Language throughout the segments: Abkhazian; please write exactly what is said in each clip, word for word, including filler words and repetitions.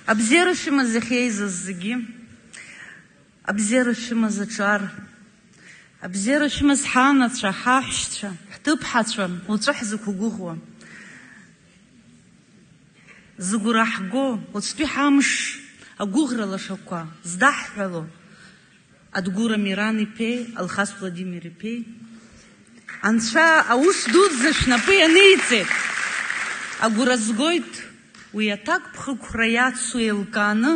Абзиара шәымаз иахьеизаз зегьы, абзиара шәымаз аҿар, абзиара шәымаз ҳанацәа, ҳаҳәшьцәа, ҳҭыԥҳацәа, уаҵәы ҳзықәгәыӷуа, зыгәра ҳго, уаҵәтәи ҳамш агәыӷра лашақәа здаҳҳәало, Адгәыр Амиран-иԥеи Алхас Владимир-иԥеи Анцәа аус дуӡӡа шәнапы ианиҵеит. Агәра згоит, уи аҭакԥхықәра иацу еилкааны,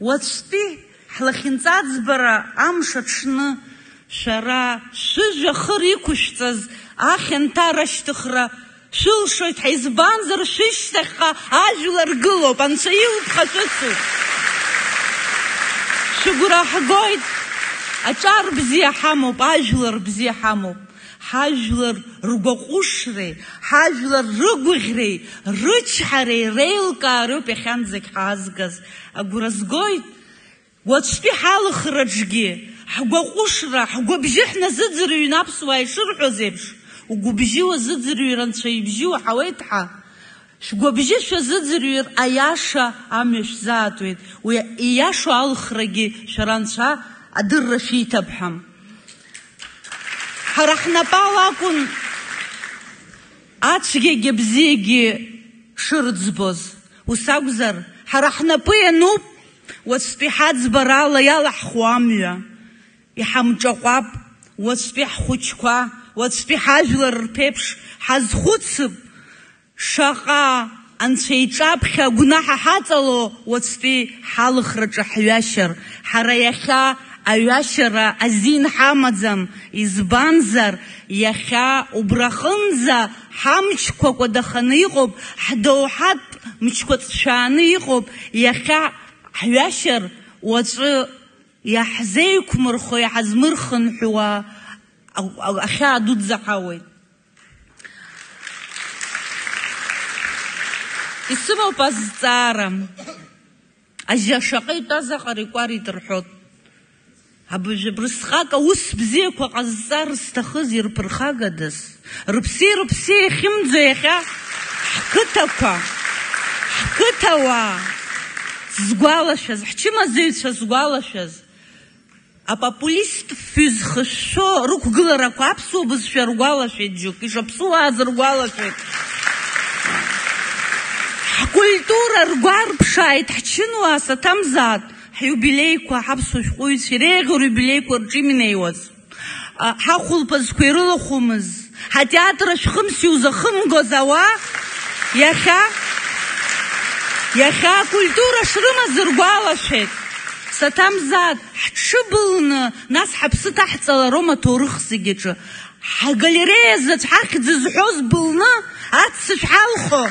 уаҵәтәи ҳлахьынҵаӡбара амш аҽны шәара шәыжәҩа хыр иқәышәҵаз ахьанҭара ашьҭыхра шәылшоит ҳәа, избанзар, шәышьҭахьҟа ажәлар гылоуп, Анцәа илԥха шәыцуп. Шәыгәра ҳгоит, аҿар бзиа ҳамоуп, ажәлар бзиа ҳамоуп. Ҳажәлар ргәаҟәышреи, ҳажәлар рыгәаӷьреи, рычҳареи реилкаароуп иахьанӡагь ҳаазгаз. Агәра згоит, уаҵәтәи ҳалхраҿгьы ҳгәаҟәышра, ҳгәабжьы ҳназыӡырҩны, аԥсуаа ишырҳәоз еиԥш, угәыбжьы уазыӡырҩыр, Анцәа ибжьы уаҳауеит ҳәа, шәгәабжьы шәазыӡырҩыр, аиаша амҩа шәзаатуеит, уи ииашоу алхрагьы шәара Анцәа адырра шәиҭап ҳәа. Ҳара ҳнапала акәын ацәгьагьы абзиагьы шырӡбоз. Ус акәзар, ҳара ҳнапы иануп уаҵәтәи ҳаӡбарала иалаҳхуа амҩа. Иҳамҿаҟәап уаҵәтәи ҳхәыҷқәа, уаҵәтәи ҳажәлар рԥеиԥш ҳазхәыцып. Шаҟа Анцәа иҿаԥхьа агәнаҳа ҳаҵало уаҵәтәи ҳалхраҿы ҳҩашьар. Ҳара иахьа аҩашьара азин ҳамаӡам, избанзар, иахьа убраҟынӡа ҳамчқәа кәадаханы иҟоуп, ҳдоуҳатә мчқәа ҵшәааны иҟоуп, иахьа ҳҩашьар уаҵәы иаҳзеиқәмырхо, иҳазмырхынҳәуа ахьаа дуӡӡа ҳауеит. Исымоуп азҵаара. Ажьа шаҟа итәаз аҟара икәарит рҳәот. Абыржә абрысҟак аус бзиақәа ҟазҵар зҭахыз ирԥырхагадаз? Рыԥси-рыԥси иахьымӡо иахьа ҳқыҭақәа, ҳқыҭауаа згәалашәаз, ҳчымазаҩцәа згәалашәаз, апопулист фҩы зхышәшәо рықәгыларақәа аԥсуа бызшәа ргәалашәеит џьоук, ишаԥсуааз ргәалашәеит. Ҳкультура ргәарԥшааит ҳчынуаа, саҭамзаат, ҳиубилеиқәа, ҳаԥсуа шәҟәыҩҩцәа иреиӷьу риубилеиқәа рҿы имнеиуаз, а, ҳахәылԥазқәа ирылахәымыз, ҳатеатр ашәхымс иузахымгоз ауаа иахьа, иахьа акультура шрымаз ргәалашәеит. Саҭамзаат, ҳҽыбылны, нас ҳаԥсы ҭаҳҵалароума аҭоурых зегь аҿы? Ҳгалереиа заҵә ҳахьӡ зҳәоз былны, аццышә ҳалхо,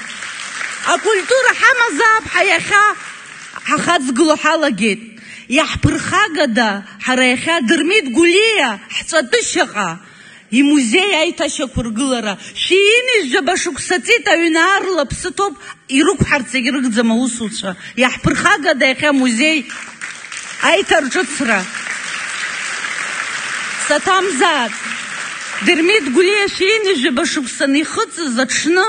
акультура ҳамазаап ҳәа иахьа ҳахаҵгыло ҳалагеит. Иаҳԥырхагада ҳара иахьа Дырмит Гәлиа ҳҵатәышьаҟа имузеи аиҭашьақәыргылара? Шәи ҩынҩажәаба шықәса ҵит, аҩны аарла ԥсы ҭоуп, ирықәҳарц егьрыгӡам аусуцәа. Иаҳԥырхагада иахьа амузеи аиҭарҿыцра? Саҭамзаат, Дырмит Гәлиа шәи ҩынҩажәаба шықәса анихыҵыз аҽны,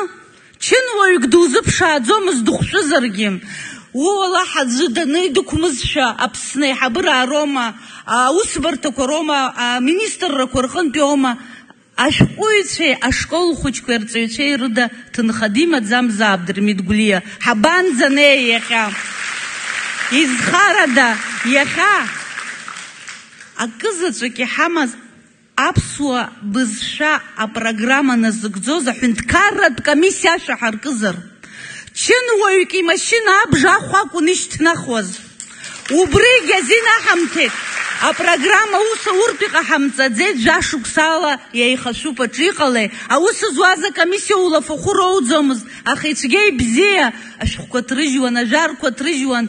чынуаҩык дузыԥшааӡомызт дыхәшәызаргьы. Уи уалаҳа аӡәы данидықәмызшәа, Аԥсны аиҳабыра роума, аусбарҭақәа роума, аминистррақәа рҟынтәи аума, ашәҟәыҩҩцәеи ашкол хәыҷқәеи арҵаҩцәеи рыда ҭынха димаӡамзаап Дырмит Гәлиа. Ҳабанӡанеи иахьа? Изхарада иахьа? Акызаҵәык иҳамаз аԥсуа бызшәа апрограмма назыгӡоз аҳәынҭқарратә комиссиа ашәа ҳаркызар? Чынуаҩык имашьына абжа ахә акәын ишьҭнахуаз. Убригь азин аҳамҭеит. Апрограмма ус ауртә иҟаҳамҵаӡеит, жәашықәсала иеихашәуп аҿы иҟалеи? Аус зуаз акомиссиа улафахәы роуӡомызт, аха ицәгьа-ибзиа ашәҟәқәа ҭрыжьуан, ажәарқәа ҭрыжьуан.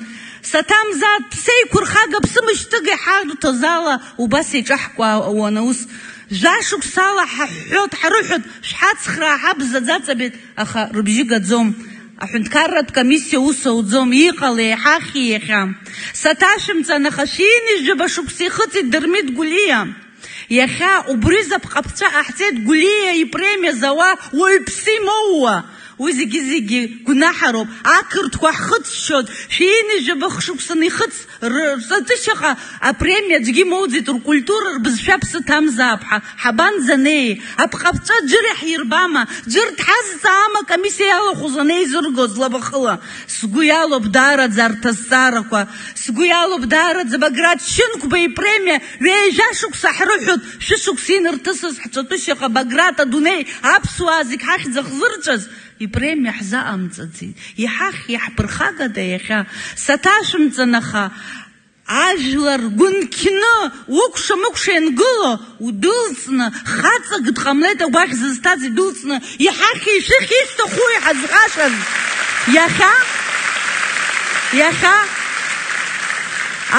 Саҭамзаат, ԥсеиқәырхага, ԥсымышьҭыга иҳарҭоз ала убас еиҿаҳкуан аус. Жәашықәсала ҳаҳәҳәот, ҳарыҳәот, шәҳацхраа ҳабзаӡ аҵабеит, аха рыбжьы гаӡом. Аҳәынҭқарратә комиссиа ус ауӡом, иҟалеи, иҳахьи иахьа? Саҭашәымҵан, аха шәи ҩынҩажәаба шықәса ихыҵит Дырмит Гәлиа. Иахьа убри запҟаԥҵәа ҟаҳҵеит Гәлиа ипремиа зауа уаҩԥсы имоуа. Уи зегьы-зегьы гәнаҳароуп. Ақырҭқәа ҳхыччоит. Шәи ҩажәаба хшықәса нхыҵ р-, рҵатәышьаҟа апремиа аӡәгьы имоуӡеит, ркультура, рбызшәа аԥсы ҭамзаап ҳәа. Ҳабанӡанеи? Аԥҟаԥҵәа џьыр иаҳирбама? Џьыр дҳазҵаама акомиссиа иалахәыз анеизыргоз лабахыла? Сгәы иалоуп даараӡа арҭ азҵаарақәа. Сгәы иалоуп даараӡа Баграт Шьынқәба ипремиа ҩажәа шықәса ҳрыҳәоит, шәышықәса инарҭысыз ҳҵатәышьаҟа Баграт адунеи аԥсуаа зегь ҳахьӡ ахзырҵәаз ипремиа ҳзаҟамҵаӡеит. Иҳахь, иаҳԥырхагада иахьа? Саҭашәымҵан, аха ажәлар гәынқьны, укәша-мыкәша иангыло, удәылҵны, хаҵак дҟамлеит агәаӷь зызҭаз идәылҵны, иҳахьи шәыхьи ишәҭахуи ҳазҟашаз? Иахьа, иахьа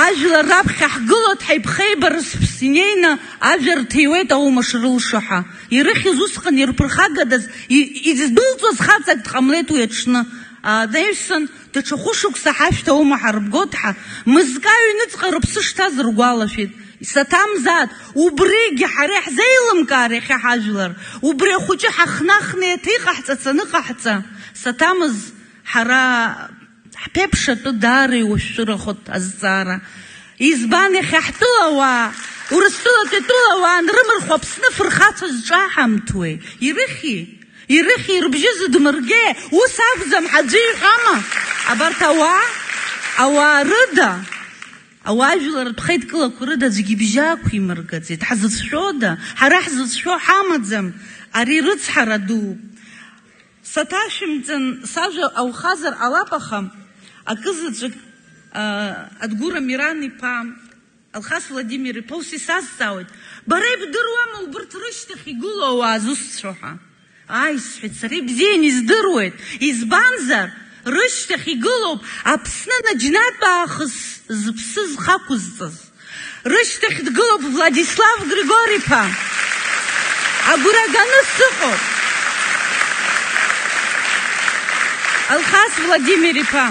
ажәлар раԥхьа ҳгылоит, ҳаиԥхеибарсԥс инеины ажәа рҭиуеит аума шрылшо ҳәа. Ирыхьыз усҟан ирԥырхагадаз, и-, издәылҵуаз хаҵак дҟамлеит уи аҽны. Анаҩсан, даҽа хәышықәса ҳашәҭа ума ҳарбгоит ҳәа, мызкы аҩныҵҟа рыԥсы шҭаз ргәалашәеит. Саҭамзааит, убригьы ҳара иаҳзеилымкаар иахьа ҳажәлар. Убри ахәыҷы ҳахнахны еиҭа иҟаҳҵац аныҟаҳҵа, саҭамыз, ҳара ҳԥеиԥш атәы даара иуашәшәырахоит азҵаара. Избан иахьа ҳтәылауаа, Урыстәылатәи атәылауаа анрымырхәо Аԥсны афырхацәа зҿаҳамҭуеи? Ирыхьи? Ирыхьи, рыбжьы зыдмыргеи? Ус акәӡам ҳәа аӡәы иҳәама? Абарҭ ауаа, ауаа рыда, ауаажәларратә хеидкылақәа рыда аӡәгьы ибжьы ақәимыргаӡеит. Ҳзыцәшәода? Ҳара ҳзыцәшәо ҳамаӡам. Ари рыцҳара дууп. Саҭашәымҵан, сажәа аухазар ҟалап, аха акызаҵәык, аа, Адгәыр Амиран-иԥа, Алхас Владимир-иԥа, ус исазҵаауеит, бара ибдыруама убырҭ рышьҭахь игылоу ауаа зусҭцәоу ҳәа? Ааи, сҳәеит, сара ибзиан издыруеит, избанзар, рышьҭахь игылоуп Аԥсны наџьнатә аахыс зыԥсы зхақәызҵаз. Рышьҭахь дгылоуп Владислав Григор-иԥа. Агәра ганы сыҟоуп. Алхас Владимир-иԥа.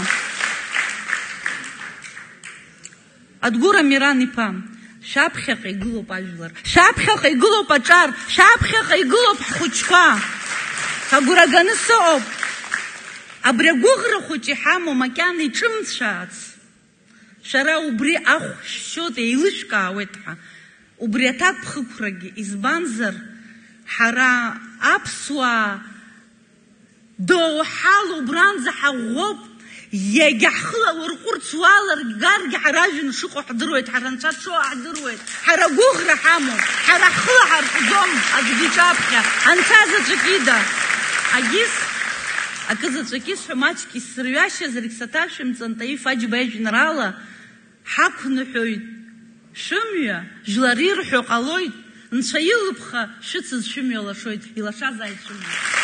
Адгәыр Амиран-иԥа. Шәаԥхьаҟа игылоуп ажәлар. Шәаԥхьаҟа игылоуп аҿар. Шәаԥхьаҟа игылоуп ҳхәыҷқәа. Агәра ганы сыҟоуп. Абри агәыӷра хәыҷы иҳамоу макьана иҿымцәаац. Шәара убри ахә шәшьоит, еилышәкаауеит ҳәа. Убри аҭакԥхықәрагьы, избанзар, ҳара аԥсуаа доуҳала убранӡа ҳаӷәӷәоуп, иагьа ҳхыла уарҟәырц уаларгаргьы, ҳара ажәҩан шыҟоу ҳдыруеит, ҳара анцәа дшоу ҳдыруеит, ҳара гәыӷра ҳамоуп, ҳара ҳхыла ҳарҟәӡом аӡәгьы иҿаԥхьа, анцәа заҵәык ида. Агьыс, акы заҵәык исҳәо маҷк исзырҩашьазаргь, саҭашәымҵан, Таиф Аџьба ижәеинраала, ҳақәныҳәоит шәымҩа, жәлар ирҳәо ҟалоит, нцәа илыԥха шәыцыз шәымҩа лашоит, илашазааит шәымҩа.